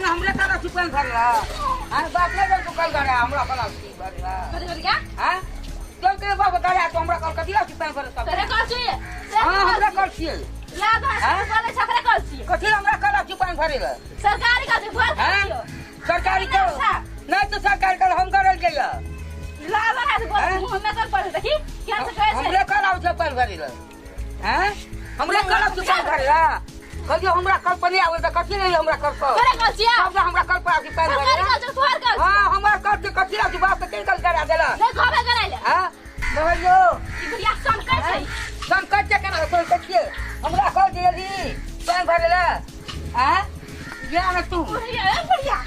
ने हमरे करा छी पानि भरला आ बाप नहि दल कल गरा हमरा करा छी भरला। कथी कथी क्या? हां, चल के बाप गरा तो हमरा कल कथी ला छी पानि भरला? तोरे कल छियै। हां, हमरा कल छियै। लाभ हाँ? बोले छकरे कल छियै। कथी ला हमरा करा छी पानि भरेला? सरकारी कल छै, तोहर कल हाँ? छियौ। सरकारी कल नहीं तो सरकारी कल हम करल जइया। लाभ है बोल। हाँ? मुंह में कर पड़े, देखी क्या से कहै छै। हमरे कल आउ छै पानि भरेला? हैं, हमरे कल आउ छै पानि भरेला? कहियो हमरा कल पर नहीं आवे त कथी नहीं हमरा कल पर? तोरे कल छियै। सब हमरा कल पर आउ छै पानि सरकारी भरेला। कल छै, तोहर कल। हाँ, हमर कल के कथी आउ छै? बाप के तीन कल करा देला। नहीं कहबे कराइले। हाँ, कहलियो। ई बुढ़िया सनकै छै। संकट के केना संकट के हमरा कल दियली पानि भरेला? हैं, या ना तू। बुढ़िया, ए बुढ़िया।